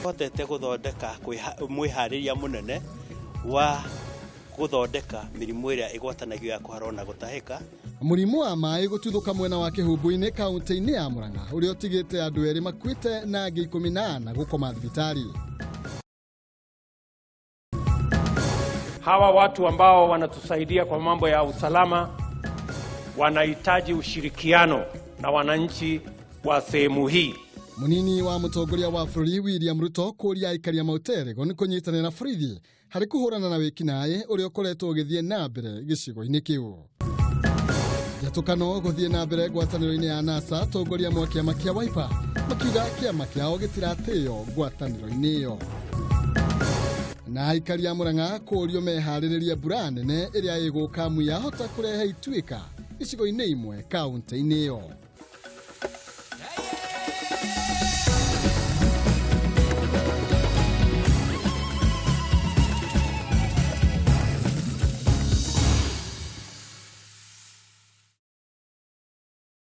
Tũhotete gũthondeka mwĩharĩria mũnene wa gũthondeka mĩrimũ ĩrĩa ĩgwatanagio ya kũharwo na gũtahĩka. Mũrimũ wa maĩ gũtuthũka mwena wa Kĩhumbu-inĩ kaunti-inĩ ya Murang'a ũrĩa ũtigĩte andũ erĩ makuĩte na angĩ 14 gũkoma thibitarĩ. Hawa watu ambao wanatusaidia kwa mambo ya usalama wanahitaji ushirikiano na wananchi wa sehemu hii. Munini wa mũtongoria wa bũrũri William Ruto kũria aikari a Mount Elgon kũnyitanĩra na borithi harĩ kũhũrana na wĩkinaĩ ũrĩa ũkoretwo ũgĩthiĩ na mbere gĩcigo-inĩ kĩu. Njatũkano gũthiĩ na mbere ngwatanĩro-inĩ ya NASA, atongoria amwe a kĩama kĩa Wiper makiuga kĩama kĩao gĩtiratĩo ngwatanĩro-inĩ ĩyo. Na aikari a Murang'a kũũrio meharĩrĩrie mbura nene ĩrĩa ĩgũka amu yahota kũrehe ituĩka icigo-inĩ imwe kaunti-inĩ ĩyo.